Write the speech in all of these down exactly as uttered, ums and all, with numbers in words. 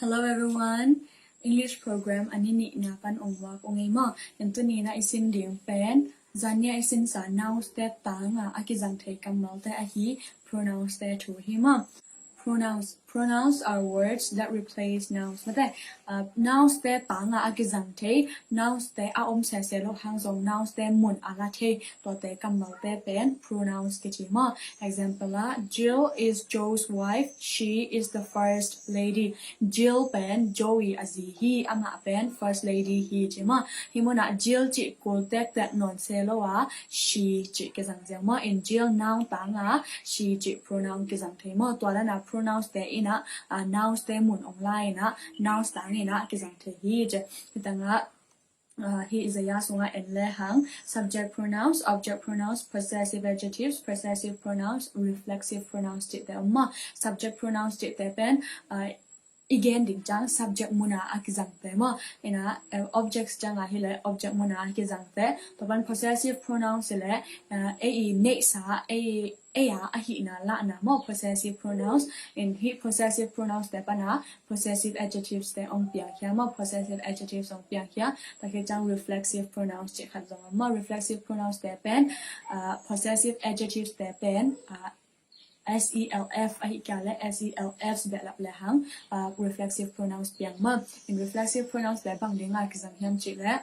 Hello everyone. English program a ni nihna pan ong wak ong ei maw. Tuni-in i sin ding pen zan ni-a i sinsa nouns te tanga a kizang thei kammalte ahi pronouns te thu hi maw. Pronouns. Pronouns are words that replace nouns. Mate, uh, nouns te tanga a kizang thei, nouns te a om sese lo hang zong nouns te mun a la thei, tuate kammalte pen pronouns kici maw. Example ah, Jill is Joe's wife. She is the first lady. Jill pen Joe i a zi hi, amah pen first lady hi ci maw. Hih munah Jill cih kul tektek nawn se lo a, she cih kizang ziau maw. In Jill noun tanga she cih pronoun kizang thei maw. Tua lana pronouns te inah, uh, nouns te mun ong la inah, nouns tang inah kizang thei hi ci. Hih tangah, uh, hih zaya sungah en le hang, subject pronouns, object pronouns, possessive adjectives, possessive pronouns, reflexive pronouns cihte om maw. Subject pronouns cihte pen, uh, i gen ding ciang subject muna a kizangte maw. Inah, uh, objects cianga hileh object muna a kizangte. Tua pan possessive pronouns hileh, uh, ei i neihsa, ei ei a ahihna lahna maw, possessive pronouns. In hih possessive pronouns te pana possessive adjectives te ong piangkhia maw, possessive adjectives ong piangkhia. Tua khit ciang reflexive pronouns cih khat zong om maw. Reflexive pronouns te pen, uh, possessive adjectives te pen, uh, S E L F ahih kei leh S E L Fs behlap le hang, uh, reflexive pronouns piang maw. In reflexive pronouns te bang dinga kizang hiam cih leh,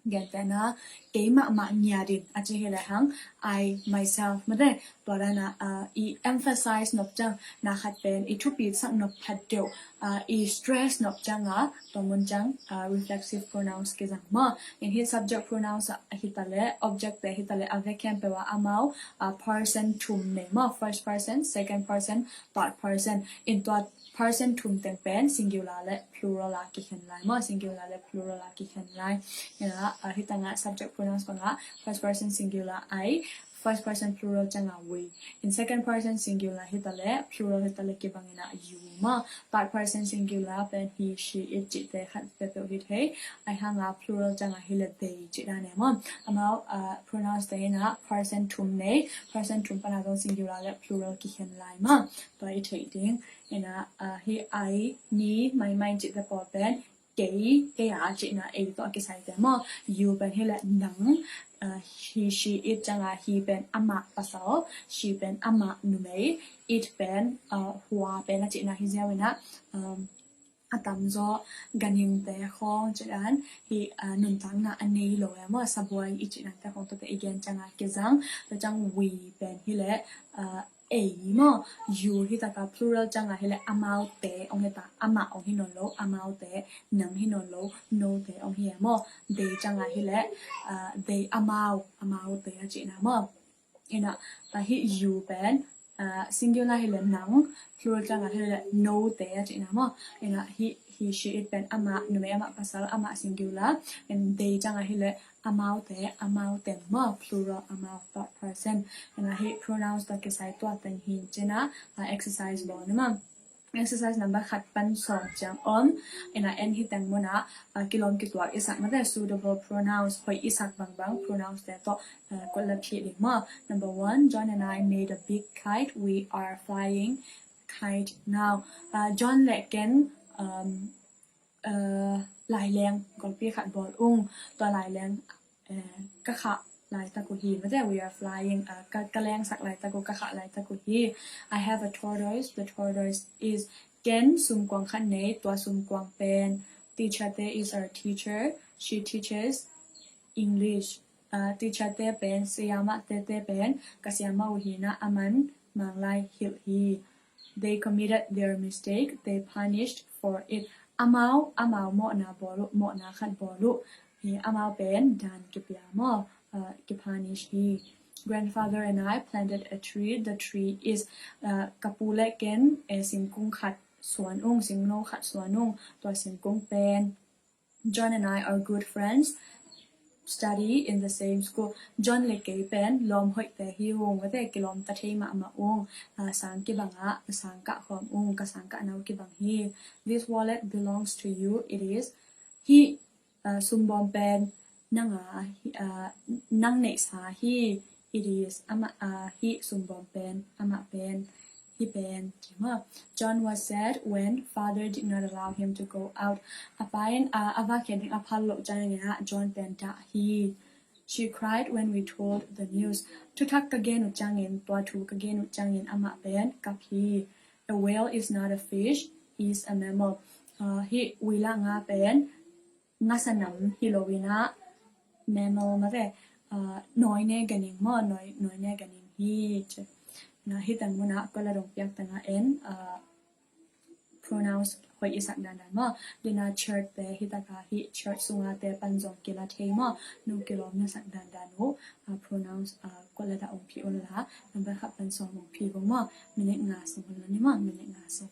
gentehna, kei mahmah ngiat in a ci hileh hang, I, myself, mate. Tua dana, uh, i emphasize nop ciang, na khat pen i thupitsak nop phat deuh, uh, i stress nop cianga, tua mun ciang, uh, reflexive pronouns kizang maw. In hih subject pronouns ah hitaleh, object te hitaleh, a vekhem pe wa amau, uh, person thum nei maw, first person, second person, third person. In tua person thum teng pen singular le plural a kikhen lai maw, singular le plural a kikhen lai. Inah, uh, hih tangah subject pronouns bangah first person singular I, first person plural cianga we. In second person singular hitaleh, plural hitaleh kibang inah you maw. Third person singular pen he, she, it cihte khat peuhpeuh hi thei. Ahi hanga plural cianga hileh they cih dan e maw. Amau, uh, pronouns te inah person thum nei, person thum pana zong singular le plural kikhen lai maw. Tua i theih ding. Inah, uh, hih I, me, my, mine cihte pawl pen kei, kei a cihna ei tawh a kisaite maw. You pen hileh nang, uh, he, she, it cianga he pen amah pasal, she pen amah numei, it pen, uh, hua pen a cihna hi ziau inah, um, a tamzaw ganhingte khawng cih dan hih, uh, nuntakna a nei lo e maw, sabuai i cih dante khawng tuate i gen cianga kizang. Tua ciang we pen hileh, uh, ei maw, you hi taka plural cianga hileh amaute ong hi ta, amah ong hi nawn lo, amaute, nang hi nawn lo, note ong hi e maw. They cianga hileh, uh, they amau, amaute a cihna maw. Inah, uh, hih you pen, uh, singular hileh nang, plural cianga hileh note a cihna maw. Inah hih he, she, it pen amah, numei amah pasal, amah singular, and they cianga hileh amaute, amaute maw, plural amau, third person. Inah hih pronouns tawh kisai tua teng hi cinah, uh, exercise bawl ni maw. Exercise number khat pan sawm ciang om. Inah en hi teng munah, uh, kilawm kituak i sak mate, suitable pronouns, hoih i sak bangbang pronouns te tawh, uh, kotla phih ding maw. Number one, John and I made a big kite. We are flying kite now. Uh, John le ken, um, uh, laileng golpi khat bawl ung. Tua laileng, uh, ka khah laitak uh hi. Mate, we are flying, uh, ka, ka lengsak laitak uh, ka khah laitak uh hi. I have a tortoise. The tortoise is, ken sumkuang khat nei, tua sumkuang pen. Teacher Te is our teacher. She teaches English. Uh, teacher Te pen, sayamah Tete pen ka sayamah uh hi inah, aman Manglai hilh hi. They committed their mistake. They punished for it. Amau, amau mawhna bawl uh, mawhna khat bawl uh. Eh, amau pen dan kipia maw, uh, kipunish hi. Grandfather and I planted a tree. The tree is, uh, ka pu le ken, eh, singkung khat suan ung, singno khat suan ung. Tua singkung pen. John and I are good friends. Study in the same school. John le kei pen lawm hoihte hi ung, mate, kilawmta thei mahmah ung. Uh, sang kibangah sang kah khawm ung, ka sang kahna uh kibang hi. This wallet belongs to you. It is. Hih, uh, sumbawm pen nanga, uh, nang neihsa hi. It is. Amah, uh, hih sumbawm pen amah pen. Hih pen, ci maw. John was sad when father did not allow him to go out. A pa in, a, a vak khia ding a phal loh ciangin ah John pen dah hi. She cried when we told the news. Thuthak ka gen uh ciangin, tua thu ka gen uh ciangin amah pen kap hi. A whale is not a fish, it's a mammal. Uh, hih uilah nga pen ngasa nam hi lo in ah, mammal mah ve, uh, nawine ganing maw, nawi, nawine ganing hi ci. Na hih teng mun ah kawla dong piak teng ah en, uh, pronouns hoih i sak dandan maw. Dina church te hih tak ah hih church sunga te pan zong kila thei maw. Nung kilawm na sak dandan uh, uh, pronouns, uh, kawla dah ong phi un la, number khat pan sawm ong phi vong maw. Minute nga sung hun la ni maw, minute nga sung.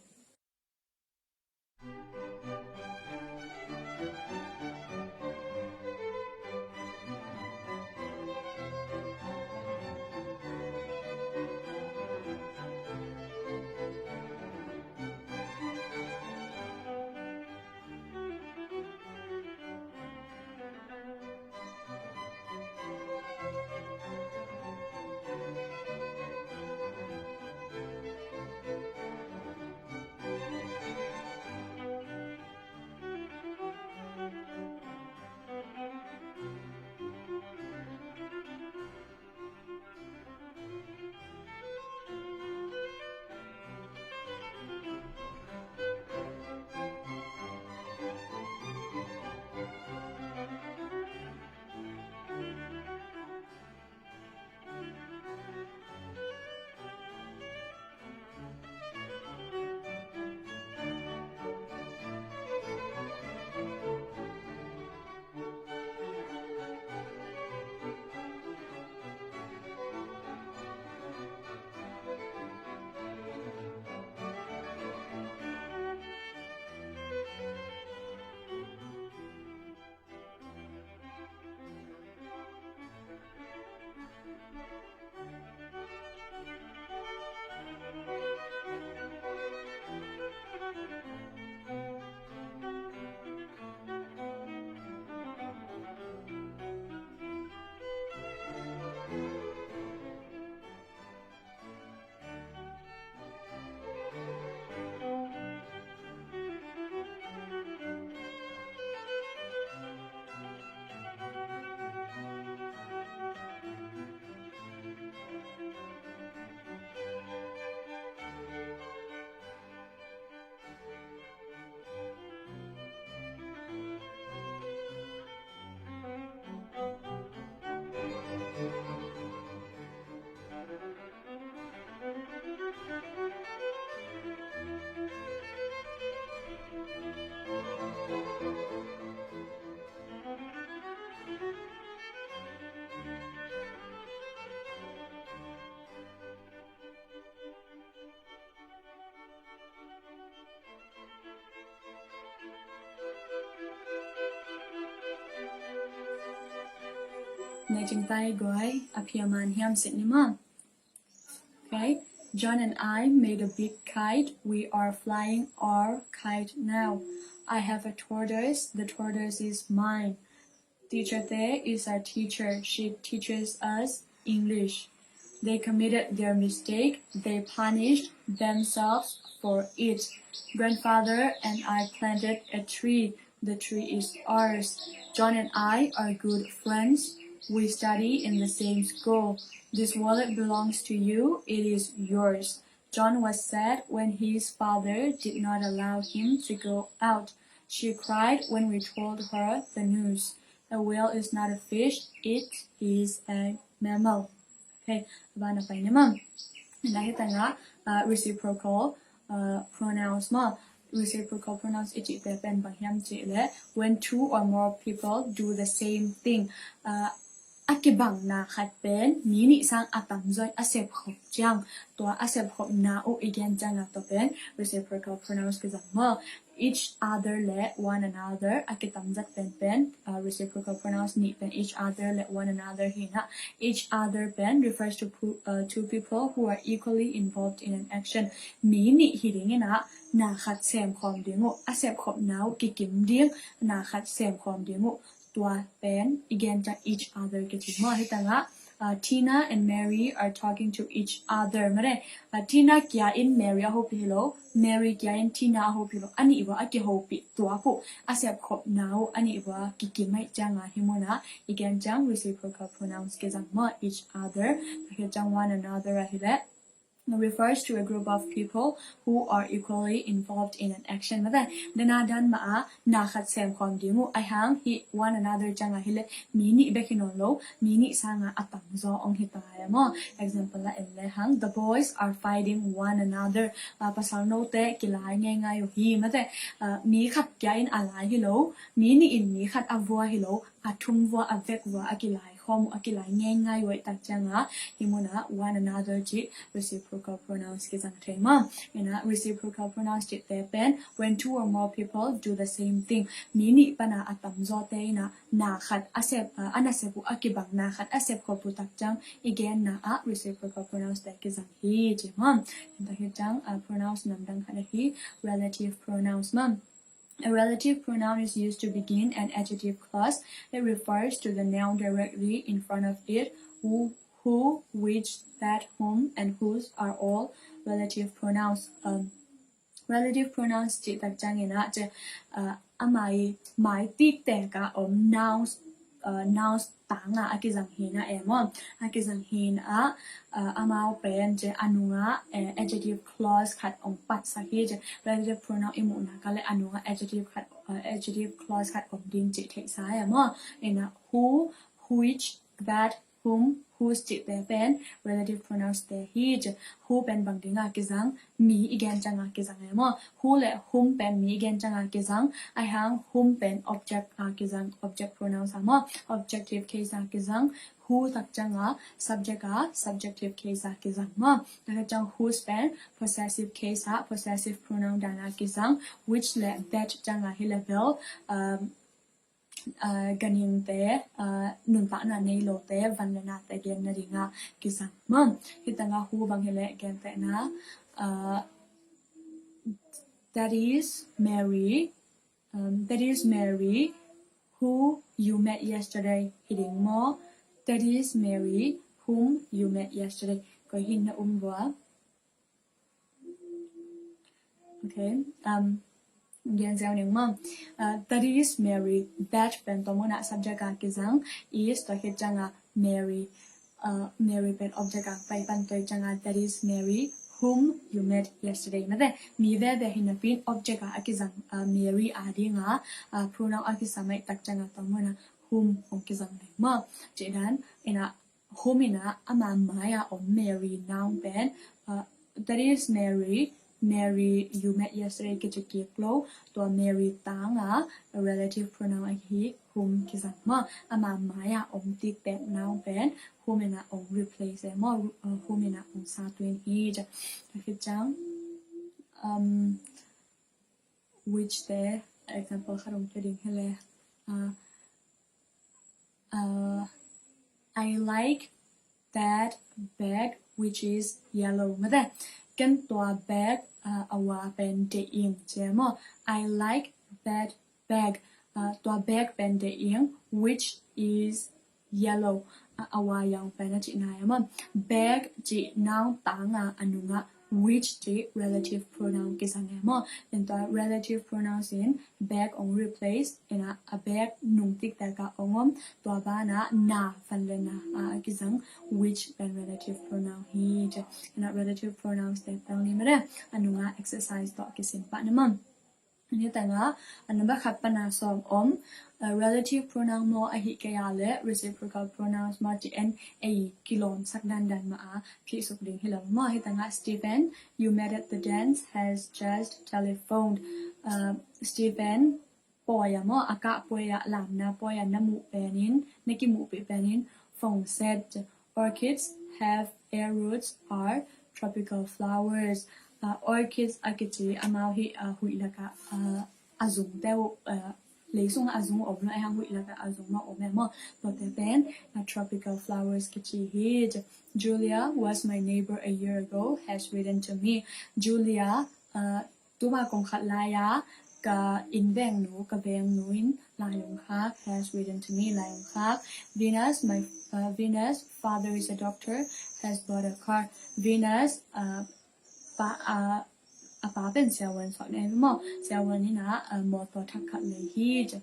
Na cingtai guai, a phiaman hiam sit ni maw. Okay, John and I made a big kite. We are flying our kite now. I have a tortoise. The tortoise is mine. Teacher Te is our teacher. She teaches us English. They committed their mistake. They punished themselves for it. Grandfather and I planted a tree. The tree is ours. John and I are good friends. We study in the same school. This wallet belongs to you. It is yours. John was sad when his father did not allow him to go out. She cried when we told her the news. A whale is not a fish, it is a mammal. Okay, a ban a pai ni maw. Na hih teng ah, uh, reciprocal, uh, pronouns maw. Reciprocal pronouns i cihte pen bang hiam cih leh, when two or more people do the same thing. Uh, a kibang na khat pen mi nih sang a tamzaw in a sepkhop ciang, tua a sepkhopna uh i gen ciang a tua pen reciprocal pronouns kizang maw. Each other le one another a kitamzat pen pen, uh, reciprocal pronouns nih pen each other le one another hi na. Each other pen refers to pu-, uh, two people who are equally involved in an action. Mi nih hi ding in ah, na khat semkhawm ding uh, a sepkhopna uh kikim ding, na khat semkhawm ding uh, tua pen i gen ciang each other kici maw. Hih teng ah, Uh, Tina and Mary are talking to each other. Mare, uh, Tina kia in Mary a hopih hi lo, Mary kia in Tina a hopih hi lo. A nih vua a kihopih tuak uh, a sepkhopna uh, a nih vua kikim ahih ciangin hih munah i gen ciang reciprocal pronouns kizang maw, each other. Tua khit ciang one another ahih leh refers to a group of people who are equally involved in an action. Mate, dena dan mah a na khat semkhawm ding uh, ahih hang hih one another ciangin hi leh mi nih bek hi nawn lo, mi nih sangin a tamzaw hong hi ta e maw. Example la en lehang, the boys are fighting one another. Ah, pasal note kilai ngeingai uh hi, mate, ah, mi khat kia in a lai hi lo, mi nih in mi khat a vua hi lo, a thum vua, a vek vua a kilai khawm uh, a kilai ngeingai uh ahih tak ciangin hih munah one another cih reciprocal pronouns kizang thei maw. Ina reciprocal pronouns cihte pen when two or more people do the same thing, mi nih pana a tamzawte ina na khat a sep, ah, a nasep uh a kibang, na khat a sepkhop uh tak ciang i genna ah reciprocal pronouns te kizang hi ci maw. Ina hi ciang, ah, pronouns namdang khat ahi relative pronouns maw. A relative pronoun is used to begin an adjective clause. It refers to the noun directly in front of it. Who, who, which, that, whom, and whose are all relative pronouns. Um, relative pronouns cih tak ciangin ah, ci, uh, a mai, mai tiktek a om nouns, uh, nouns tangin a kizang hi na e maw. A kizang hi na ah, uh, amau pen ci a nungah, uh, adjective clause khat hong patsak hi ci. Relative pronoun i muhna ka le a nungah adjective khat, uh, adjective clause khat om ding cih theihsa e maw. Ina who, which, that, whom, whose cihte pen relative pronouns te hi ci. Who pen bang dingin a kizang, mi i gen ciangin a kizang e maw. Who le whom pen mi i gen ciangin a kizang, ahih hang whom pen object a kizang, object pronouns a maw. Objective case a kizang, who tak ciangin subject a subjective case a kizang maw. Tua ciang whose pen possessive case a possessive pronoun dan a kizang, which le that ciangin hi le bel, um, uh, ganhingte, uh, nuntakna nei lote, van le nate genna dingin kizang maw. Hi tangin who bang hi le gentehna, uh, that is Mary, um, that is Mary who you met yesterday hi ding maw. That is Mary whom you met yesterday. Koi hi na um vua. Okay. Um, gen ziau ning maw. Uh, that is Mary. That pen tua munah subject a kizang, is tua khit ciangin Mary. Uh, Mary pen object a pai pan tua ciangin that is Mary whom you met yesterday. Mate, mi veve hi napi in object a a kizang, uh, Mary a dingin, uh, pronoun a kisam ahih tak ciangin tua munah whom hong kizang ding maw. Cih dan ina whom ina ama mai a om Mary noun pen, uh, that is Mary, Mary you met yesterday kici kik lo, tua Mary tangin relative pronoun ahi whom kizang maw. Ama mai a om tiktek noun pen whom ina hong replace e maw, uh, whom ina hong sa tuin hi ci. Tua khit ciang, um, which te example khat hong pia ding hi le, uh, uh, I like that bag which is yellow. Mate, ken tua bag, uh, a va pen deih ing ci maw. I like that bag. Uh, tua bag pen deih ing which is yellow. Uh, a va yang pen a cihna e maw. Bag cih noun tangin a nungah which cih relative pronoun kizang e maw. Ina tua relative pronouns in bag hong replace, ina a bag nung tiktek a hong om, tua banah na, van le na a kizang which pen relative pronoun hi ci. Ina relative pronouns te pang ni mare, a nungah exercise tawh kisin pah na maw. Hi tangin a number khat pana sawm om, uh, relative pronoun maw ahih kei a le reciprocal pronouns maw cih en ei kilawmsak dandan mah a phihsuk ding hi lo maw. Hi tangin Stephen, you met at the dance, has just telephoned. Uh, Stephen pawi a maw, a kah pawi a, lamna pawi a na muh penin, na kimuhpih penin phone set. Orchids have air roots, are tropical flowers. Uh, orchids a kici amau hi, uh, huih lakah, uh, a zungte uh, leisung a zung om lo, ahih hang huih lakah a zung mah om e maw. Tuate pen, uh, tropical flowers kici hi. Julia was my neighbor a year ago, has written to me. Julia, uh, tuma kong khat lai a, ka inn vengnu, ka vengnu in lai hong khak, has written to me, lai hong khak. Venus, my, uh, Venus, father is a doctor, has bought a car. Venus, uh, pa, uh, a pa pen siavuan sawt ne maw, siavuan in a, uh, mawtaw thak khat lei hi.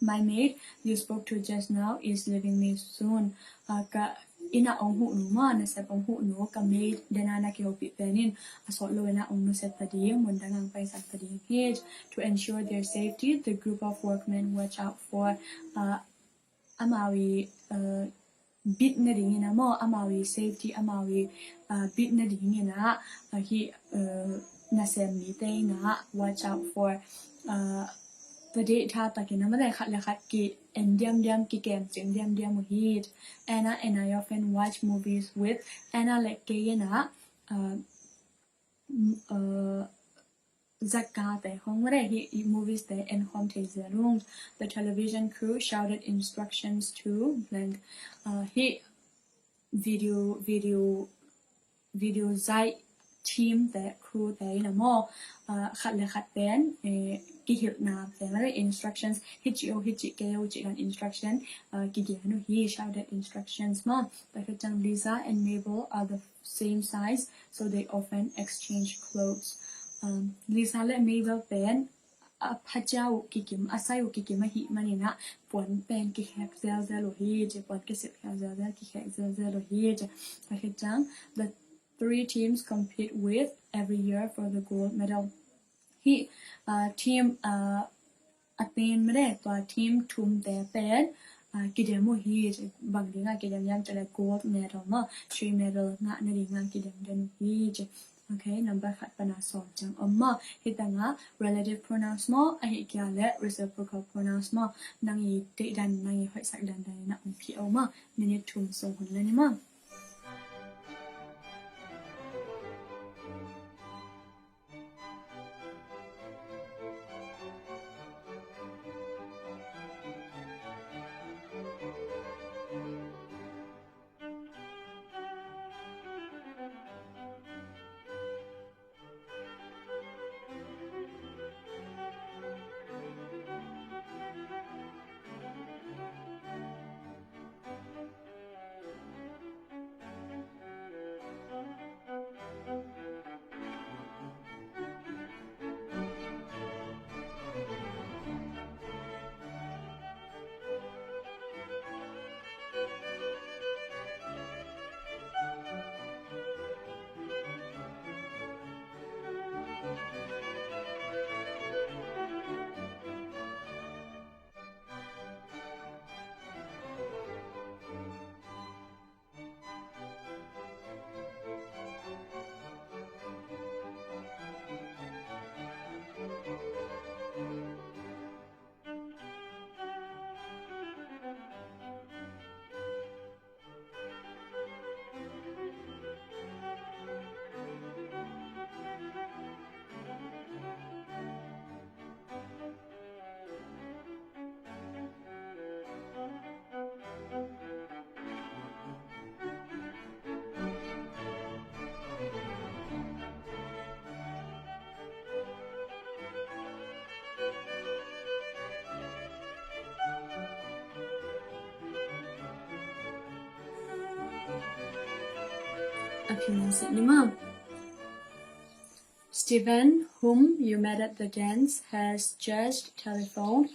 My maid you spoke to just now is leaving me soon. Uh, ka inn a ong huh nu maw, nasep ong huh nu, ka maid dena na kihopih pen in a sawt lo in a ong nusiat ta ding, mun dang ang paisan ta ding hi. To ensure their safety, the group of workmen watch out for, uh, amau i, uh, bit nadingin a maw, amau i safety, amau i, uh, bit nadingin a, uh, hi, uh, nasem mite in a watch out for, uh, the date tha takin a mate khat le khat ki en diamdiam, ki kem cing diamdiam uh hi. Anna and I often watch movies with, Anna le kei in a, uh, m-, uh, zakate hong mare hi movies te en khawm thei zia lung. The television crew shouted instructions to blank. Uh, hi video, video, video zaih team te, crew te in a maw, uh, khat le khat pen, eh, kihilhna te mare instructions, hi ci o, hi ci kei o ci dan instruction, uh, kigen uh hi, shouted instructions maw. Tua khit ciang Lisa and Mabel are the same size, so they often exchange clothes. Um, Lisa le Mabel pen a phacia uh kikim, a size uh kikim ahih manin a puan pen kikhek zelzel uh hi ci, puan kisep khek zelzel, kikhek zelzel uh hi ci. Tua khit ciang the three teams compete with every year for the gold medal. Hi, uh, team, uh, a team mare, tua team thum te pen, uh, kidem uh hi ci, bang dinga kidem hiam cih leh gold medal maw, three medal ngah nadinga kidem den uh hi ci. Okay, number khat pan a sawm ciang om maw. Hi tangah relative pronouns maw, ahih kei leh reciprocal pronouns maw, nang i deih dan, nang i hoihsak dan dan in a ong pia o maw. Minute thum sung hun la ni maw. A pian sik ni maw. Stephen, whom you met at the dance, has just telephoned.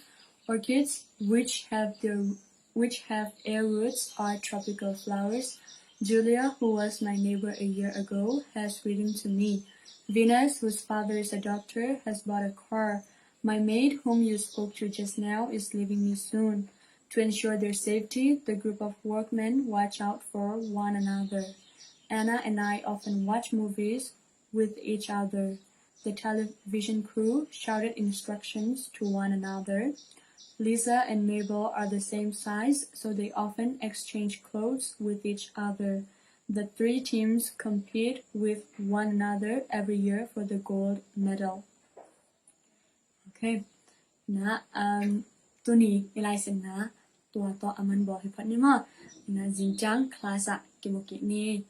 Orchids, which have their, which have air roots, are tropical flowers. Julia, who was my neighbor a year ago, has written to me. Venus, whose father is a doctor, has bought a car. My maid, whom you spoke to just now, is leaving me soon. To ensure their safety, the group of workmen watch out for one another. Anna and I often watch movies with each other. The television crew shouted instructions to one another. Lisa and Mabel are the same size, so they often exchange clothes with each other. The three teams compete with one another every year for the gold medal. Okay. Na, um, tuni i laisinna tua tawh a man bawl hi phot ni maw. Na, zingciang class ah kimu kik ni.